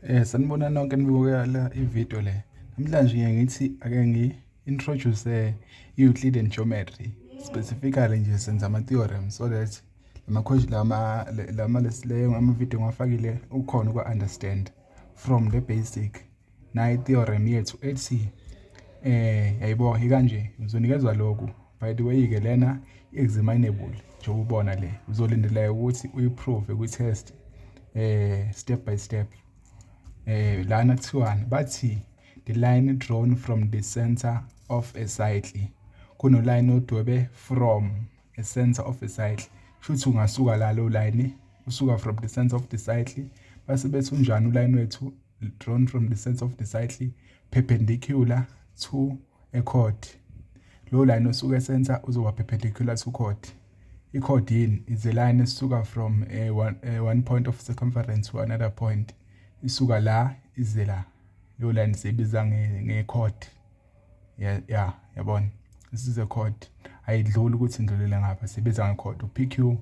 Sanibona nonke enibukela ividiyo le. Namhlanje ngiye ngithi ake ngi-introduce i-Euclidean geometry. Specifically nje senza ama-theorem so that lama lama leyo amavidiyo ngiwafakile ukhona uku-understand from the basic. Nayi i-theorem yethu ethi yayibo ikanje, uzonikezwa lokhu. By the way-ke, lena i-examinable njengoba ubona le, uzolindeleka ukuthi uyi-prove kwi-test step by step. Lana kuthiwani? Bathi the line drawn from the center of a circle, kuno line odwebe from a center of a circle, shuthi ungasuka la, lo line usuka from the center of the circle. Base bethi unjani uline wethu drawn from the center of the circle perpendicular to a chord? Lo line osuka center uzoba perpendicular to chord. I-chord yini? Is a line esuka from a one point of circumference to another point. Isuka la ize la, leyo line siyibiza nge-chord. Yeah, yabona, this is a chord, ayidluli ukuthi indlulele ngapha, sibiza nge-chord. U-PQ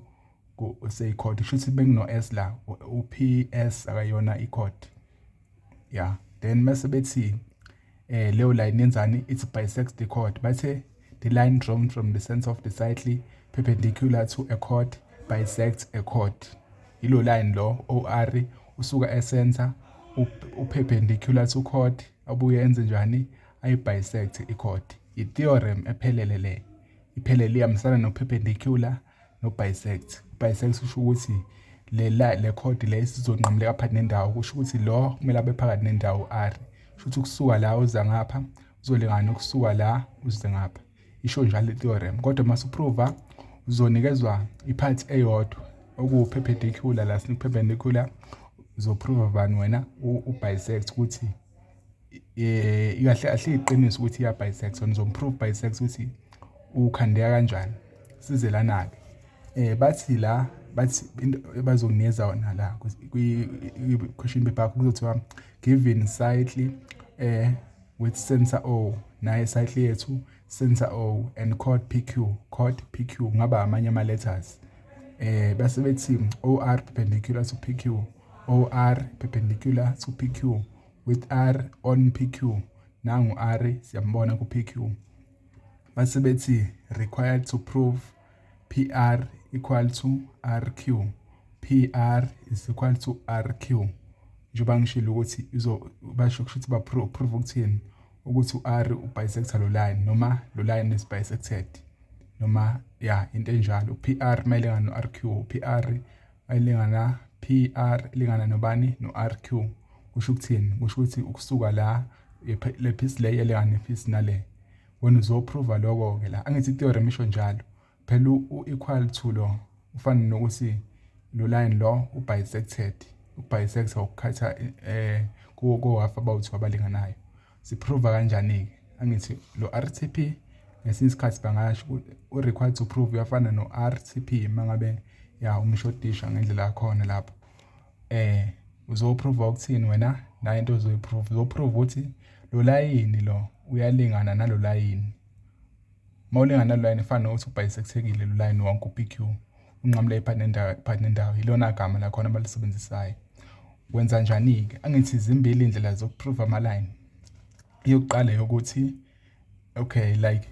useyi-chord, kusho ukuthi bekuno-S la, u-PS akayona i-chord. Yeah, then mase bethi leyo line yenzani? It bisects the chord. Bathe the line drawn from the center of the circle perpendicular to a chord bisects a chord. Ilo line lo OR usuka e-center, uperpendicular to chord, abuye enze njani? Ayi-bisect i-chord. I-theorem ephelele le, iphelele, ihambisana no-perpendicular no-bisect. Bisect kusho ukuthi le la le chord le isizonqamuleka phakathi nendawo, kusho ukuthi lo kumele abe phakathi nendawo, r, kusho ukuthi ukusuka la uza ngapha uzolingana ukusuka la uze ngapha. Isho njalo i-theorem, kodwa mase uprova uzonikezwa i-part eyodwa okuwu-perpendicular la, perpendicular uzoprova bani wena? U-bisect, ukuthi kahle kahle iqiniso ukuthi iya-bisect. Wena uzomprove bisect ukuthi ukhandeka kanjani. Size lana-ke, bathi la, bathi into bazokunikeza yona la kwi-question paper yakho, kuzothiwa given circle with center O, naye circle yethu center O and chord PQ, chord PQ kungaba amanye ama-letters, bese bethi OR perpendicular to PQ, OR perpendicular to PQ with R on PQ. Nangu R, siyambona ku PQ. Base bethi required to prove PR equal to RQ, PR is equal to RQ. Njengoba ngishilo ukuthi izo basho kusho ukuthi ba prove ukuthini? Ukuthi u-R ubisector lo line, noma lo line is bisected, noma ya into enjalo. PR mayilingana no-RQ, PR ayilingana, PR ilingana nobani? No-RQ. Kusho ukuthini? Kusho ukuthi ukusuka la, le piece le iyalingana ne-piece nale. Wena uzoprova lokho-ke la. Angithi i-theorem isho njalo phela, u-equal to lo ufana nokuthi lo line lo ubisected, ubisector ukukhatha ku half about abalinganayo. Siprova kanjani-ke? Angithi lo RTP ngesinye isikhathi bangasho u-required to prove uyafana no-RTP mangabe ya umshodisha ngendlela yakhona lapho. Uzoprova ukuthini wena? Nayo into ozoyiprove, uzoprove ukuthi lo layini lo uyalingana nalo layini. Mawulingana nalo layini, efana nokuthi ubisectekile lo line wonke u-PQ, unqamule phakathi nendawo, phakathi nendawo. Ilona gama lakhona abalisebenzisayo. Wenza njani-ke? Angithi zimbili iy'ndlela zokuprova ama-line. Eyokuqala yokuthi okay, like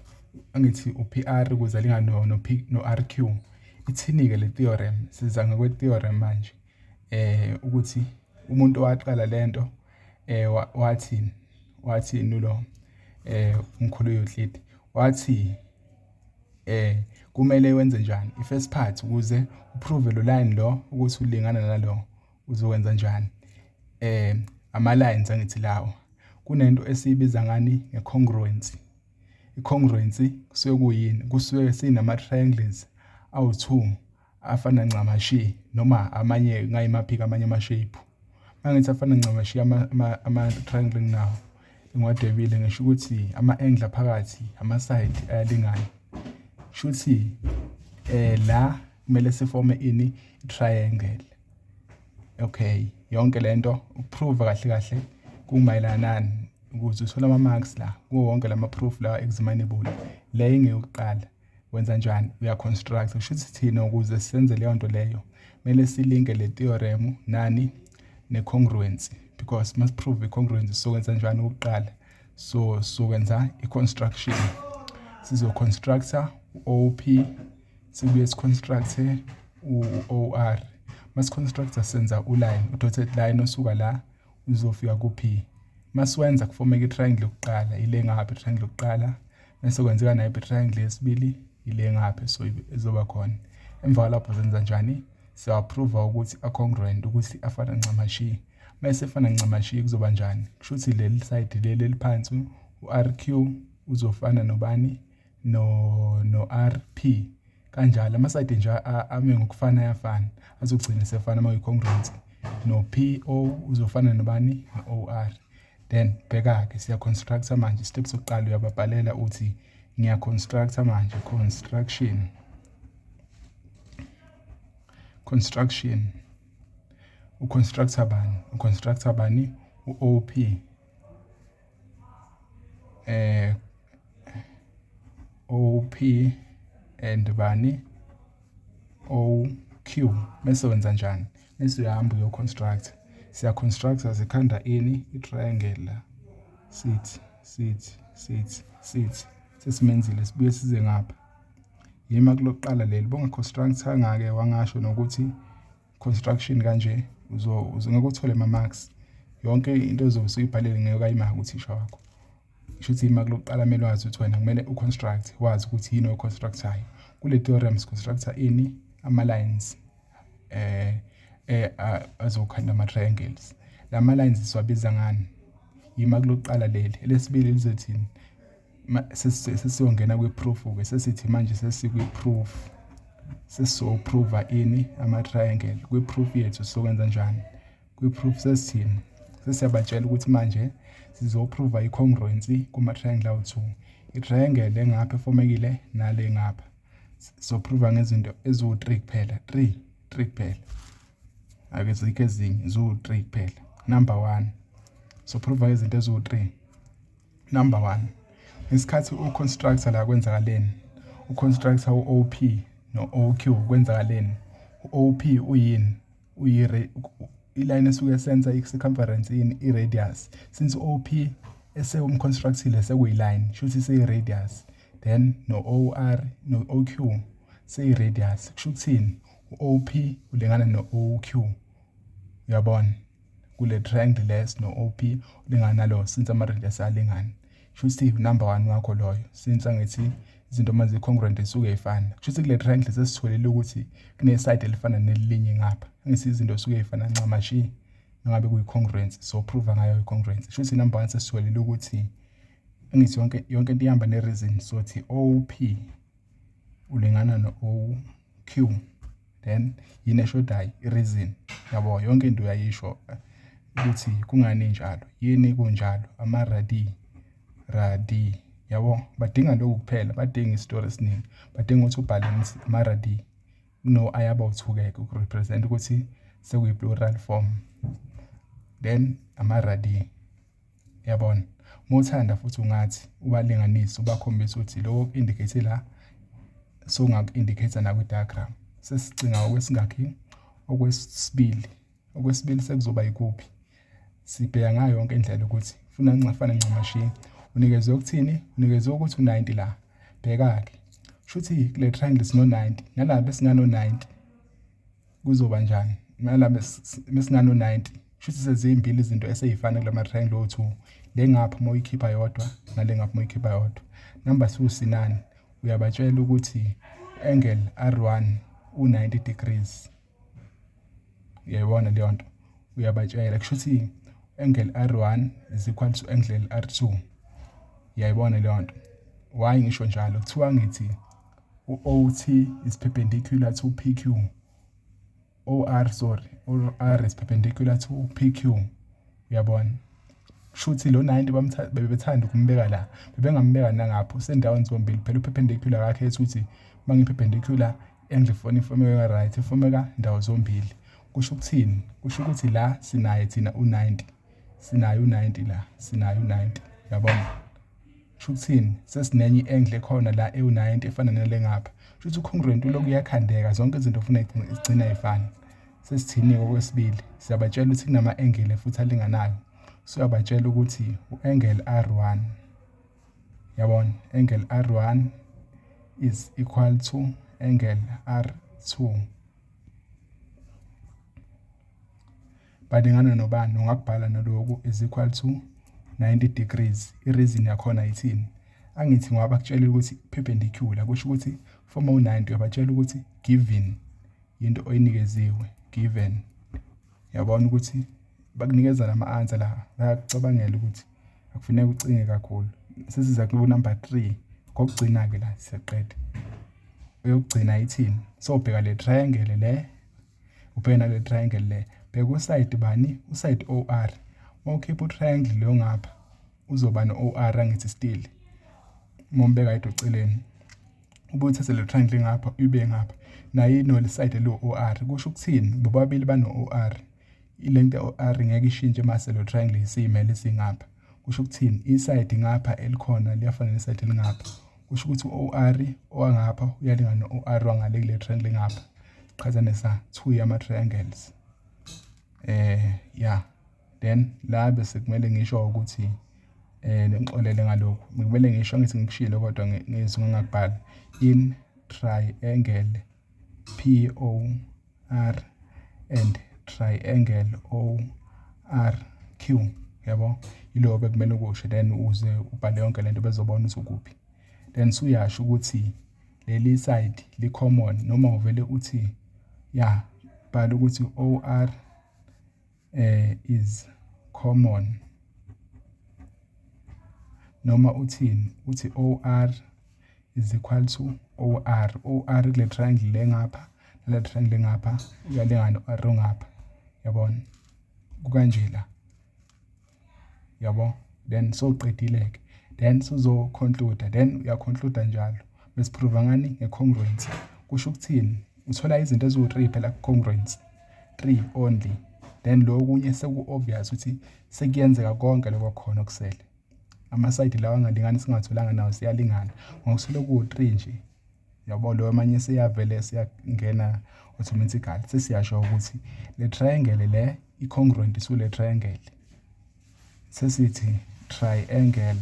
angithi u-PR ukuze alingane no-P no-RQ. Ithini-ke le theorem? Siza ngokwe-theorem manje, ukuthi umuntu owaqala lento wathini? Wathini lo umkhulu Euclid? Wathi kumele wenze njani i-first part ukuze uprove lo line lo ukuthi ulingana nalo? Uzokwenza njani? Ama-lines angithi lawo, kunento esiyibiza ngani? Nge-congruency. I-congruency kusuke kuyini? Kusuke sinama-triangles awu-two afana ncamashi, noma amanye ngayimaphi amanye ama-shape. Mangithi afana ncamashi ama-triangle nginawo engiwadwebile, ngisho ukuthi ama-angle aphakathi, ama-side ayalingana. Shuthi la kumele sifome ini? I-triangle. Okay, yonke lento ukuprove kahle kahle kumayelana nani? Ukuze uthole ama-marks la kuwo wonke lama proof la examinable, le ingeyokuqala. Wenza njani? Uya-construct. Kusho ukuthi thina ukuze senze leyo nto leyo, kumele silinke le theorem nani? Ne-congruency, because Because masi-prove i-congruence sizokwenza njani okokuqala? So sizokwenza i-construction. Sizo-constructa u-OP, sibuye si-constructe u-OR. Masi-constructa senza u-line, u-dotted line osuka la uzofika ku-P. Masiwenza kufomeka i-triangle yokuqala, ile ngapha i-triangle yokuqala, bese kwenzeka nayo i-triangle yesibili, ile ngapha, so izoba khona. Emva kwalapho senza njani? Siyawa-prova ukuthi a-congruent, ukuthi afana ncamashi. Mase efana ncamashi kuzoba njani? Kusho ukuthi leli side leli eliphansi u-RQ uzofana nobani? No-RP. Kanjalo ama-side nje ame ngokufana ayafana, azogcina esefana uma kuyi-congruence. No-PO uzofana nobani? No-OR. Then bheka-ke, siya-constructa manje. Step sokuqala uyababhalela uthi ngiya-constructa manje, construction. Construction. U-constructa bani? U-constructa bani? U-OP. OP and bani? OQ. Bese wenza njani? Bese uyahamba uyo-construct. Siya-constructa, sikhanda ini? I-triangle la. Sithi, sithi, sithi, sithi. Sesimenzile, sibuye size ngapha. Yima kulokuqala leli, bonga-constructanga-ke wangasho nokuthi construction kanje, ngeke uthole ama-marks. Yonke into ozobe usuyibhalile ngeke ayimake uthisha wakho. Kusho ukuthi ima kulokuqala kumele wazi ukuthi wena kumele u-construct, wazi ukuthi yini oyi-construct-ayo. Kule theorem si-construct-a ini? Ama-lines azokhanda ama-triangles. Lama lines siwabiza ngani? Yima kulokuqala leli. Elesibili lizothini? Sesiyongena kwi-proof-ke, sesithi manje sesikwi-proof. Sesizo-prova ini? Ama-triangle. Kwi-proof yethu sizokwenza njani? Kwi-proof sesithini? Sesiyabatshela ukuthi manje sizoprova i-congruency kuma-triangle awu-2. I-triangle engapha efomekile nale ngapha. Sizoprova ngezinto eziwu-3 kuphela, 3, 3 kuphela. Akezikho ezinye, ziwu-3 kuphela. Number 1. Sizoprova ngezinto eziwu-3. Number 1. Ngesikhathi u-constructa la kwenzakaleni? U-constructa u-OP no-OQ kwenzakaleni? U-OP uyini? I-line esuke senza i-circumference yini? I-radius. Since u-OP esewum-constructile sekuyi-line, kusho ukuthi seyi-radius. Then no-OR no-OQ seyi-radius. Kusho ukuthini? U-OP ulingana no-OQ. Uyabona? Kule triangle les no-OP ulingana nalo, since ama-radius alingana. Kusho ukuthi number 1 wakho loyo, since angithi izinto uma zi-congruent zisuke zifana. Kusho ukuthi kule triangle sesitholile ukuthi kune-side elifana nelinye ngapha. Angithi izinto zisuke zifana ncamashi ngabe kuyi-congruence, so prova ngayo i-congruence. Kusho ukuthi number 1 sesitholile ukuthi angithi yonke into ihamba ne-reason, sothi OP ulingana no-OQ. Then yini eshodayo? I-reason. Yabo, yonke into uyayisho ukuthi kungani njalo, yini kunjalo, ama-radii, radii. Yabo, badinga lokhu kuphela, badinga isitori esiningi, badinga ukuthi ubhale ama-radii kuno-I abawu-2-ke uku-represent ukuthi sekuyi-plural form. Then ama-radii. Yabona? Uma uthanda futhi ungathi ubalinganise, ubakhombise ukuthi lokho ku-indicate la, so ungaku-indicate nakwi-diagram. Sesicinga okwesingakhi? Okwesibili. Okwesibili sekuzoba yikuphi? Sibheka ngayo yonke indlela ukuthi funa ncafana ncamashi. Unikezwe ukuthini? Unikezwe ukuthi u-90 la. Bheka-ke. Kusho ukuthi kule triangle sino-90, nala besingano 90. Kuzoba njani? Nala besingano 90. Kusho ukuthi sezimbili izinto eseyifana kulama triangle o2. Le ngapha uma uyikhipha yodwa, nale ngapha uma uyikhipha yodwa. Number 2 sinani? Uyabatshela ukuthi angle R1 u-90 degrees. Uyayibona leyo nto? Uyabatshela kusho ukuthi angle R1 is equal to angle R2. Uyayibona leyo nto? Why ngisho njalo? Kuthiwa ngithi u-OT is perpendicular to PQ. OR, sorry, OR is perpendicular to PQ. Uyabona? Kusho ukuthi lo 90 bebethanda ukumbeka la, bebengambeka nangapho, usendaweni zombili phela u-perpendicular akakhethi ukuthi uma ngi-perpendicular angle ifona ifomeka right, ifomeka ndawo zombili. Kusho ukuthini? Kusho ukuthi la sinaye thina u-90, sinaye u-90 la, sinaye u-90. Uyabona? Kusho ukuthini? Sesinenye i-angle ekhona la ewu-90 efana nale ngapha. Kusho ukuthi u-congruent ulokhu uyakhandeka, zonke izinto ufuna igcina ifana. Sesithini-ke okwesibili? Siyabatshela ukuthi kunama-angle futhi alinganayo. So uyabatshela ukuthi u-angle R1, yabona, angle R1 is equal to angle R2. Balingana nobani? Ungakubhala naloku is equal to 90 degrees. I-reason yakhona ithini? Angithi ngoba bakutshelile ukuthi perpendicular, kusho ukuthi form u-90 uyabatshela ukuthi given, into oyinikeziwe, given. Yabona ukuthi bakunikeza lama-answer la, bayakucabangela ukuthi akufuneki ucinge kakhulu. Sesiza ku-number 3, kokugcina-ke la siyaqeda. Eyokugcina ithini? So bheka le triangle le, ubheke nale triangle le, bheka uside bani? Uside OR. Uma ukhipha utriangle lo ngapha, uzoba no-OR angithi still. Uma umbeka yedwa eceleni. Ubuye uthathe le triangle ngapha uyibeke ngapha. Nayo inole side lo-OR. Kusho ukuthini? Bobabili bano-OR. I-length ye-OR ngeke ishintshe mase lo triangle isiyimele isingapha. Kusho ukuthini? I-side ngapha elikhona liyafana ne-side elingapha. Kusho ukuthi u-OR owangapha uyalingana no-OR wangale kule triangle ngapha. Qhathanisa 2 yama-triangles. Yeah. Then la bese kumele ngisho ukuthi ngixolele ngalokhu. Kumele ngisho ngithi ngikushilo kodwa ngizwe ngingakubhala. In triangle POR and triangle ORQ, yabo, yilo bekumele ukusho, then uze ubhale yonke lento bezobona ukuthi ukuphi. Then suyasho ukuthi leli side li common, noma uvele uthi ya bhala ukuthi OR is common, noma uthini, uthi OR is equal to OR. OR kule triangle le ngapha nale triangle ngapha uyalingana R ngapha, yabona, kukanje la, yabo. Then soqedile ke, then sizo conclude, then uya conclude njalo besiprove ngani? Nge-congruence. Kusho ukuthini? Uthola izinto eziwu-3 phela ku-congruence, 3 only. Then lokunye seku-obvious ukuthi sekuyenzeka konke lokho khona okusele. Ama-side lawa angalingani singatholanga nawo siyalingana ngokusele ku-3 nje, yabo. Lo amanye seyavele siyangena automatically. Sesiyasho ukuthi le triangle le i-congruent to le triangle. Sesithi triangle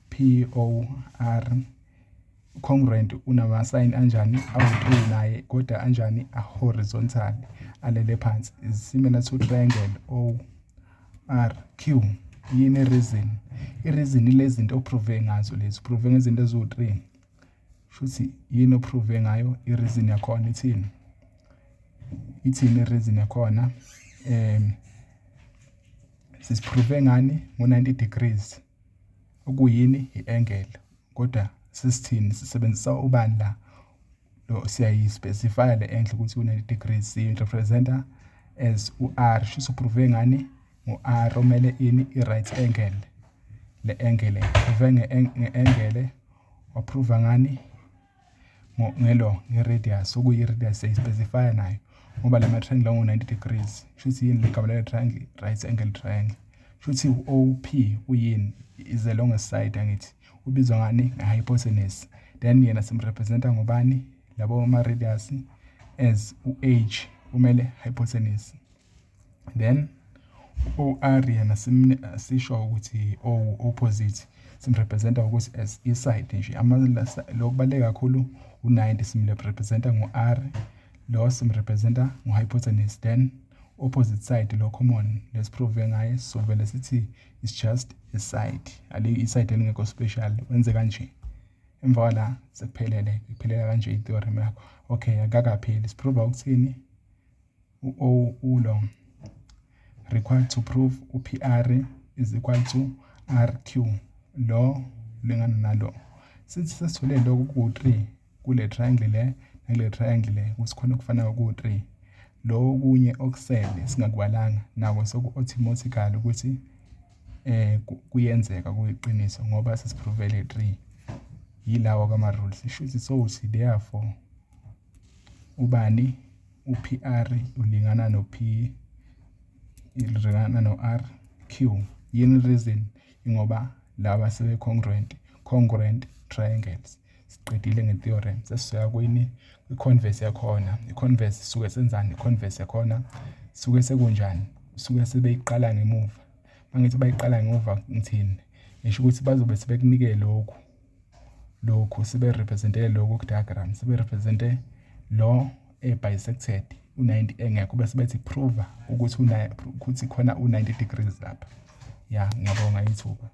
POR congruent unama-sign anjani? Awu-3 naye, kodwa anjani? A-horizontal, alele phansi, is similar to triangle ORQ. Yini i-reason? I-reason ile zinto oprove ngazo lezi, uprove ngezinto eziwu-3. Shuthi yini oprove ngayo? I-reason yakhona ithini? Ithini i-reason yakhona? Sisiprove ngani? Ngo-90 degrees, okuyini? I-angle. Kodwa sisithini? Sisebenzisa ubani la? Lo siyayi-specify le angle ukuthi u-90 degrees, siyi-representa as u-R. Shuthi uprove ngani? Ngo-R omele ini? I-right angle. Le angle prove nge-angle, waprova ngani? Ngelo nge-radius, okuyi-radius siyayi-specify nayo ngoba lama triangle angu-90 degrees. Shuthi yini le gama lale triangle? Right angle triangle. Shuthi u-OP uyini? Is the longest side, angithi ubizwa ngani? Nge-hypotenuse. Then yena simrepresenta ngobani? Labo ama-radius as u-H umele hypotenuse. Then OR yena sisho ukuthi O opposite, simrepresenta ukuthi as i-side nje. Lo kubaluleke kakhulu u-90 simrepresenta ngo-R, lo simrepresenta ngo-hypotenuse. Then opposite side lo common lesiprove ngaye, sovele sithi it's just a side, ali i-side elingekho special. Wenze kanje, emva kwala sekuphelele, kuphelela kanje i-theorem yakho. Okay, akakapheli. Siprove ukuthini? U-O ulo required to prove u-PR is equal to RQ, lo lingana nalo. Sithi sesithole lokhu ku-3 kule triangle le nakule triangle le, ukuthi khona okufanayo ku-3. Lo okunye okusele singakubalanga nako seku-automatically ukuthi kuyenzeka kuyiqiniso ngoba sesiprovele 3. Yilawo kama-rules. Shuthi sowuthi therefore ubani? U-PR ulingana no-P ilingana no-RQ. Yini reason? Ingoba laba sebe congruent, congruent triangles. Siqedile nge-theorem, sesizoya kwini? I-converse yakhona, i-converse suke senzani? I-converse yakhona suke sekunjani? Suke sebeyiqala ngemuva. Mangithi bayiqala ngemuva, ngithini? Ngisho ukuthi bazobe sebekunike lokhu, lokhu sebe-represent-e lokhu ku-diagram, sebe-represent-e lo e-bisected u-90 engekho, bese bethi prove ukuthi khona u-90 degrees lapha. Ya, ngiyabonga ithuba.